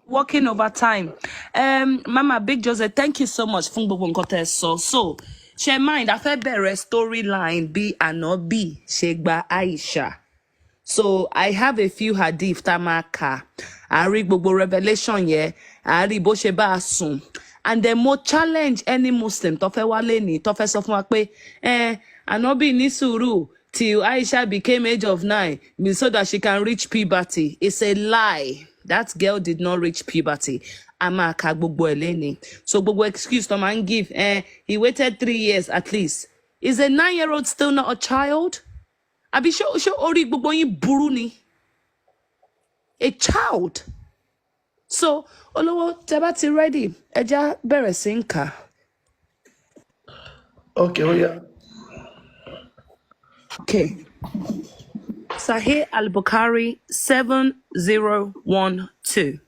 Working overtime. Mama Big Jose, thank you so much fún gbogbo nǹkan tẹ́ ẹ sọ. So, ṣe mind, a fẹ́ bẹ̀rẹ̀ storyline bí Ànábì ṣe gba Aisha. So, I have a few hadith tá a máa kà. A rí gbogbo revelation yẹn, a rí bó ṣe bá a sùn. And then mo challenge any Muslim tó fẹ́ wá lénìí, tó fẹ́ sọ fún wa pé, Ànábì ní sùúrù till Aisha became age of 9 so that she can reach puberty. It's a lie. That girl did not reach puberty. A máa ka gbogbo ẹ̀ lénìí. So gbogbo excuse tó máa ń give, he waited 3 years at least. Is a 9-year-old still not a child? Àbí ṣé orí gbogbo yín burú ni? A child. So, olówó, tẹ́ bá ti ready, ẹ já bẹ̀rẹ̀ sí ń kà. Ok, ó yá. Okay. Sahih al-Bukhari 7012.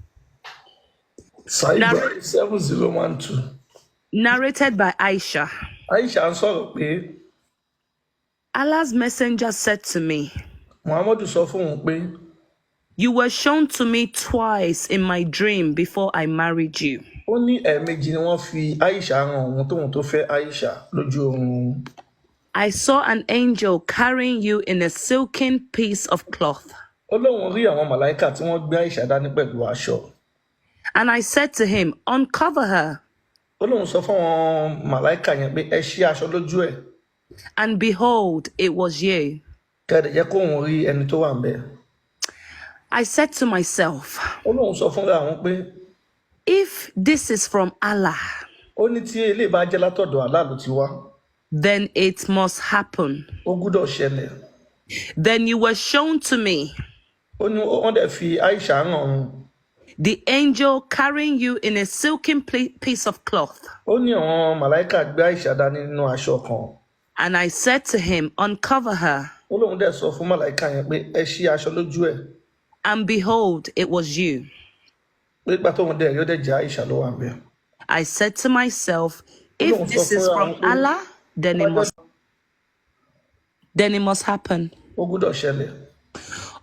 Sahih Bukhari 7012. Narrated by Aisha. Aisha ń sọ̀rọ̀ pé Allah's messenger said to me, Muhammadu sọ fún òun pé "You were shown to me twice in my dream before I married you." Ó ní ẹ̀ẹ̀mejì ni wọ́n fi Aisha hàn òun tóun tó fẹ́ Aisha lójú oorun òun. I saw an angel carrying you in a silken piece of cloth. Ó lóun rí àwọn màláìkà tí wọ́n gbé Aisha dání pẹ̀lú aṣọ. And I said to him, "Uncover her." Ó lóun sọ fún àwọn màláìkà yẹn pé ẹ ṣí aṣọ lójú ẹ̀. And behold, it was you. Kẹ́ẹ̀dẹ̀ jẹ́ kóun rí ẹni tó wà ńbẹ̀. I said to myself, Ó lóun sọ fúnra òun pé "If this is from Allah, ó ní tí eléyìí bá jẹ́ látọ̀dọ̀ Allah ló ti wá, then it must happen." ó gbúdọ̀ ṣẹlẹ̀. Then you were shown to me, Ó ní wọ́n dẹ̀ fi Aisha hàn òun. the angel carrying you in a silken piece of cloth. Ó ní àwọn màláìkà gbé Aisha dání nínú aṣọ kan. And I said to him, "Uncover her." Ó lóun dẹ̀ sọ fún màláìkà yẹn pé ẹ ṣí aṣọ lójú ẹ̀. And behold, it was you. Pé ìgbà tóun dẹ̀ rí, ó dẹ̀ jẹ́ Aisha ló wà ńbẹ̀. I said to myself, Ó "If lóun sọ this is fúnra from òun pé Allah, then it must happen." ó gbúdọ̀ ṣẹlẹ̀.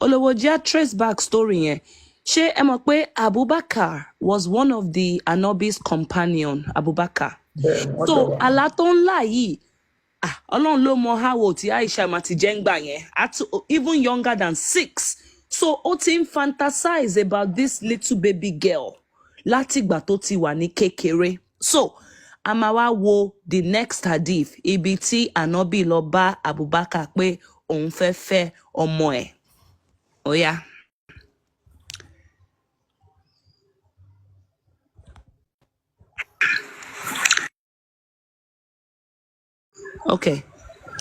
Olówó, jẹ́ trace back story yẹn. Ṣé ẹ mọ̀ pé Abubakar was one of the Anobi's companion, Abubakar? Bẹ́ẹ̀ ni, wọ́n So jọ wà. àlá tó ń là yìí, ah, Ọlọ́run ló mọ how tí Aisha máa ti jẹ́ ń gbà yẹn. Even younger than 6. So ó ti ń fantasize about this little baby girl látìgbà tó ti wà ní kékeré. So a máa wá wo the next hadith, ibi tí Anobi lọ bá Abubakar pé òun fẹ́ fẹ́ ọmọ ẹ̀. Ó yá. Okay.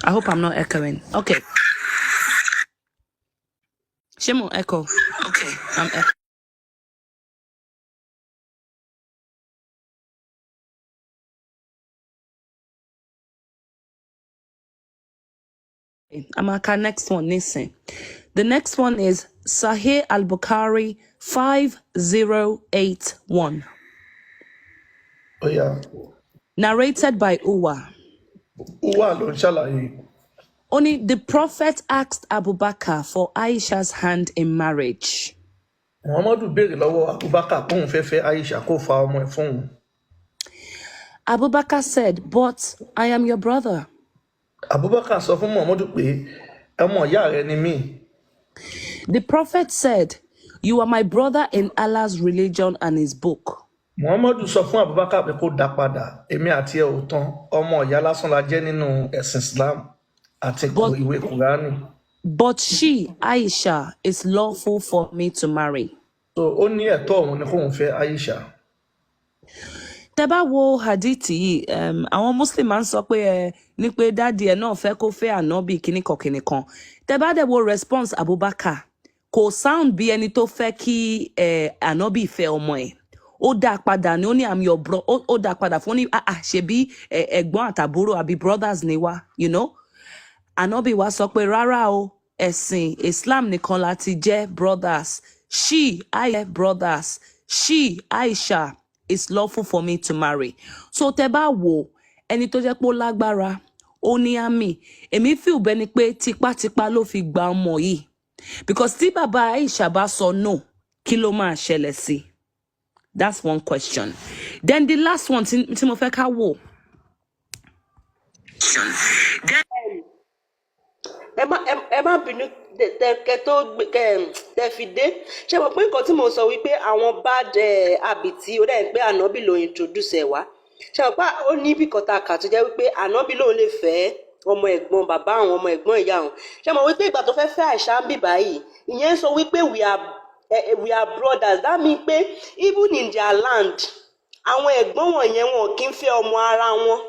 I hope I'm not echoing. Okay. Ṣé mo echo? Okay. I'm echoing. I'm at next one, nísìn. The next one is Sahih al-Bukhari 5081. Ó yá. Narrated by Uwa. Uwa ló ń ṣàlàyé. Only the Prophet asked Abu Bakr for Aisha's hand in marriage. Muhammadu béèrè lọ́wọ́ Abubakar pé òun fẹ́ fẹ́ Aisha, kó fa ọmọ ẹ̀ fún òun. Abu Bakr said, "But I am your brother." Abubakar sọ fún Muhammadu pé ọmọ ìyá rẹ ni mí. The Prophet said, "You are my brother in Allah's religion and his book." Muhammadu sọ fún Abubakar pé kó dá padà, èmi àti ẹ ò tán, ọmọ ìyá lásán la jẹ́ nínú ẹ̀sìn Islam àti ìwé Kùránì. But she, Aisha, is lawful for me to marry. So ó ní ẹ̀tọ́ òun ni kóun fẹ́ Aisha. Tẹ́ bá wo hadith yìí, àwọn Muslim máa ń sọ pé ẹ ní pé daddy ẹ náà fẹ́ kó fẹ́ Ànábì kíníkan kíníkan. Tẹ́ bá dẹ̀ wo response Abubakar, kò sound bí ẹni tó fẹ́ kí Ànábì fẹ́ ọmọ ẹ̀. Ó dá a padà ní, ó ní, "I'm your bro." Ó dá a padà fún, ó ní, "Ah ah, ṣebí ẹ̀gbọ́n àtàbúrò àbí brothers ni wá, you know?" Ànábì wa sọ pé rárá o, ẹ̀sìn Islam nìkan la ti jẹ́ brothers. She, I brothers. She, Aisha, is lawful for me to marry. So tẹ́ bá wò, ẹni tó jẹ́ pé ó lágbára, ó ní àmì. Èmi feel bẹ́ẹ̀ ni pé tipátipá ló fi gba ọmọ yìí. Because tí bàbá Aisha bá sọ no, kí ló máa ṣẹlẹ̀ sí? That's one question. Then the last one tí mo fẹ́ ká wò. Ẹ má bínú kẹ tó kẹ tẹ fi dé. Ṣé mo pé nǹkan tí mo sọ wípé àwọn bad habit tí ó dẹ̀ ń pé ànábì ló introduce ẹ̀ wá, ṣé mo pé ó ní ibì kan tá a kà tó jẹ́ wípé ànábì lòun lè fẹ́ ọmọ ẹ̀gbọ́n bàbá àwọn, ọmọ ẹ̀gbọ́n ìyá àwọn? Ṣé mo wípé ìgbà tó fẹ́ fẹ́ Àìṣà ń bì báyìí, ìyẹn sọ wípé we are brothers. That mean pé even in their land, àwọn ẹ̀gbọ́n wọ̀nyẹn, wọn kì í fẹ́ ọmọ ara wọn.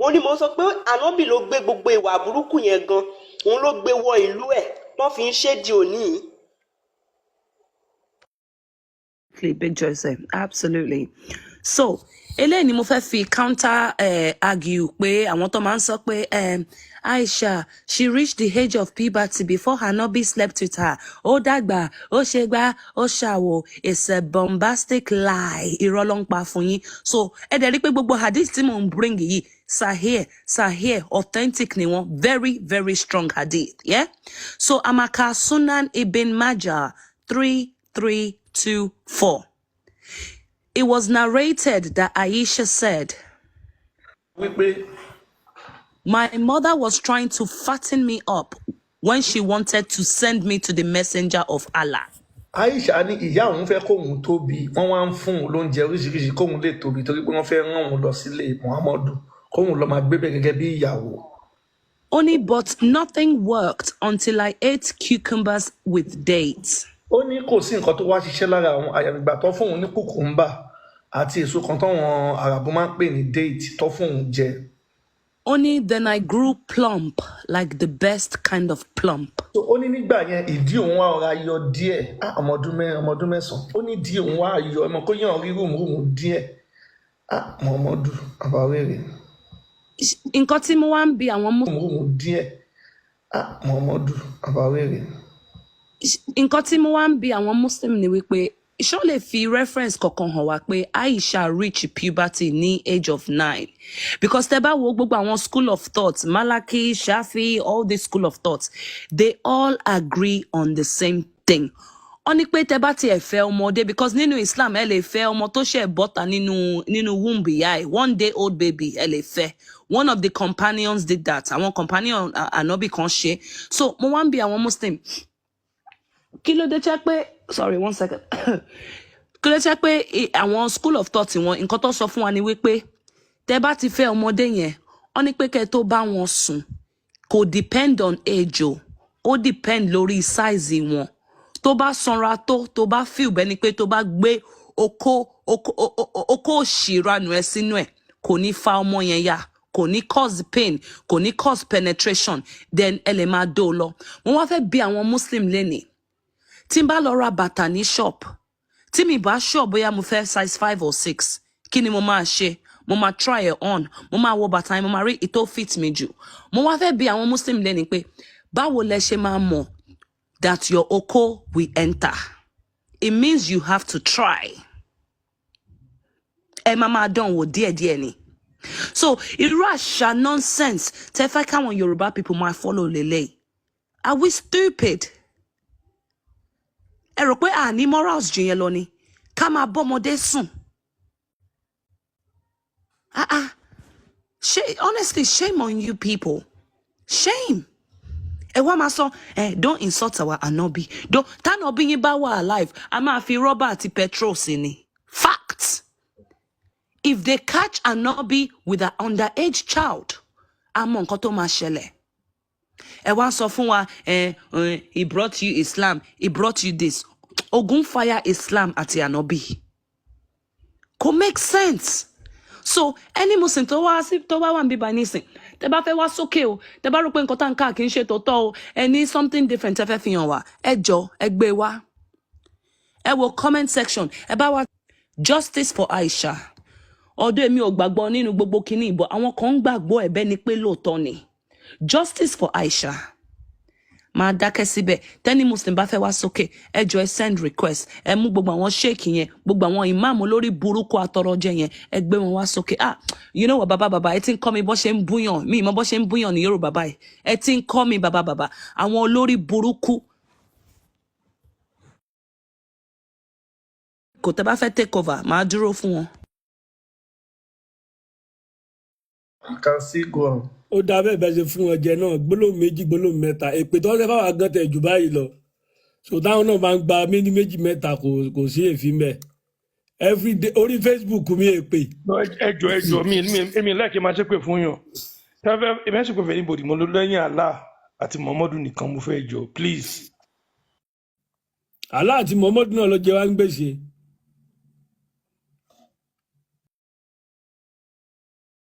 Wọn ní mo sọ pé ànábì ló gbé gbogbo ìwà burúkú yẹn gan, òun ló gbé wọ ìlú ẹ̀ tó fi ń ṣe di òní yìí. Absolutely, Big Joseph. Absolutely. So, eléyìí ni mo fẹ́ fi counter argue pé àwọn tó máa ń sọ pé Aisha, she reached the age of puberty before Anobi slept with her. Ó dàgbà, ó ṣe gbá, ó ṣàwò. It's a bombastic lie. Irọ́ ló ń pa fún yín. So, ẹ dẹ̀ rí pé gbogbo hadith tí mò ń bring yìí, sahih, sahih, authentic ni wọ́n. Very, very strong hadith. Yeah? So, Amaka Sunan Ibn Majah 3324. It was narrated that Aisha said, Wípé "My mother was trying to fatten me up when she wanted to send me to the messenger of Allah." Aisha ní ìyá òun fẹ́ kóun tóbi, wọ́n wá ń fún òun lóúnjẹ oríṣiríṣi kóun lè tóbi, torí pé wọ́n fẹ́ rán òun lọ sílé Muhammadu kóun lọ máa gbébẹ̀ gẹ́gẹ́ bí ìyàwó. Only, but nothing worked until I ate cucumbers with dates. Ó ní kò sí nǹkan tó wá ṣiṣẹ́ lára àwọn àyàgbà tó fún òun ní cucumber àti èso kan táwọn àràbù máa ń pè ní date tó fún òun jẹ. Only then I grew plump, like the best kind of plump. So ó ní nígbà yẹn, ìdí òun wá ọ̀rá yọ díẹ̀. Ah, ọmọ ọdún 4, ọmọ ọdún 9, ó ní ìdí òun wá yọ ẹmọ kó yàn rí rùmùrùmù díẹ̀. Ah, Muhammadu àbáwẹ̀rẹ̀. Nǹkan tí mo wá ń bi àwọn Rùmùrùmù díẹ̀. Ah, Muhammadu àbáwẹ̀rẹ̀. Nǹkan tí mo wá ń bi àwọn Muslim ni wípé, ṣó lè fi reference kankan hàn wá pé Aisha reach puberty ní age of 9? Because tẹ́ bá wo gbogbo àwọn school of thought, Maliki, Shafi, all these school of thoughts, they all agree on the same thing. Wọ́n ní pé tẹ́ bá tiẹ̀ fẹ́ ọmọdé, because nínú Islam, ẹ lè fẹ́ ọmọ tó ṣẹ̀ bọ́ta nínú womb ìyá ẹ̀, 1 day old baby, ẹ lè fẹ́. One of the companions did that. Àwọn companion Ànábì kan ṣe. So mo wá ń bi àwọn Muslim, kí ló dé jẹ́ pé, sorry, one second, kí ló dé jẹ́ pé àwọn school of thought wọn, nǹkan tó sọ fún wa ni wípé tẹ́ bá ti fẹ́ ọmọdé yẹn, wọ́n ní pé kẹ́ tó bá wọn sùn, kò depend on age o, ó depend lórí size wọn. Tó bá sanra tó bá feel bẹ́ẹ̀ ni pé tó bá gbé okó òṣìranù ẹ sínú ẹ̀, kò ní fa ọmọ yẹn ya, kò ní cause pain, kò ní cause penetration, then ẹ lè máa dó o lọ. Mo wá fẹ́ bi àwọn Muslim lénìí, tí n bá lọ ra bàtà ní shop, tí mi bá sure bóyá mo fẹ́ size 5 or 6, kí ni mo máa ṣe? Mo máa try it on, mo máa wọ bàtà yẹn, mo máa rí ìtó fit mi jù. Mo wá fẹ́ bi àwọn Muslim lẹ́ni pé, báwo lẹ ṣe máa mọ̀ that your oko will enter? It means you have to try. Ẹ máa máa dán wò díẹ̀díẹ̀ ni. So irú àṣà nonsense tẹ fẹ́ káwọn Yorùbá people máa follow lélẹ́yìí, are we stupid? Ẹ rò pé àní morals jù yẹn lọ ni ká máa bọ́mọdé sùn? Ah ah, honestly, shame on you people, shame. Ẹ wá máa sọ ẹ, "Don't insult our Anobi." Don't tánàbí yín bá wà alive, a máa fi rọ́bà àti petrol sí ni. Fact, if they catch Anobi with an underage child, a mọ nǹkan tó máa ṣẹlẹ̀. Ẹ wá sọ fún wa ẹ, he brought you Islam, he brought you this. Ogun fire Islam àti Anobi, kò make sense. So any Muslim tó wá sí, tó wá wà níbí báyìí nísìn, tẹ bá fẹ́ wá sókè o, tẹ bá rò pé nǹkan tá n ká kì í ṣe tòótọ́ o, ẹ ní something different tẹ fẹ́ fi hàn wá, ẹ jọ, ẹ gbé wá. Ẹ wo comment section, ẹ bá wa. Justice for Aisha. Ọdún èmi ò gbàgbọ́ nínú gbogbo kinní ìbọn, àwọn kan ń gbàgbọ́ ẹ̀ bẹ́ẹ̀ ni pé lóòótọ́ ni. Justice for Aisha. Máa dákẹ́ síbẹ̀. Tẹ́ni Muslim bá fẹ́ wá sókè, ẹ jọ, ẹ send request. Ẹ mú gbogbo àwọn sheik yẹn, gbogbo àwọn ìmáàmù lórí burúkú atọrọjẹ yẹn, ẹ gbé wọn wá sókè. Ah, you know what, bàbá bàbá, ẹ ti ń kọ́ mi bó ṣe ń búyàn. Mi ìmọ̀ bó ṣe ń búyàn ní Yorùbá báyìí. Ẹ ti ń kọ́ mi, bàbá bàbá, àwọn olórí burúkú. Kò Àlùkò, tẹ́ bá fẹ́ take over, màá dúró fún wọn. You can still go on. Ó dáa bẹ́ẹ̀ bẹ́ẹ̀ ṣe fún wọn jẹ náà, gbólóhùn méjì, gbólóhùn mẹ́ta, èpè tó ń ṣe fáwọn gan tẹ̀ jù báyìí lọ. So táwọn náà máa ń gba méjì méjì mẹ́ta, kò sí èéfín bẹ́ẹ̀. Everyday orí Facebook mi, èpè. No, ẹ jọ̀ọ́, ẹ jọ̀ọ́, mi èmi lẹ́ẹ̀kì máa ṣépè fún yàn. Tẹ́fẹ́ èmi ẹ̀ ṣépè fún anybody mo lọ lẹ́yìn Allah àti Muhammadu nìkan mo fẹ́ jọ, please. Allah àti Muhammadu náà ló jẹ wá ń gbèsè.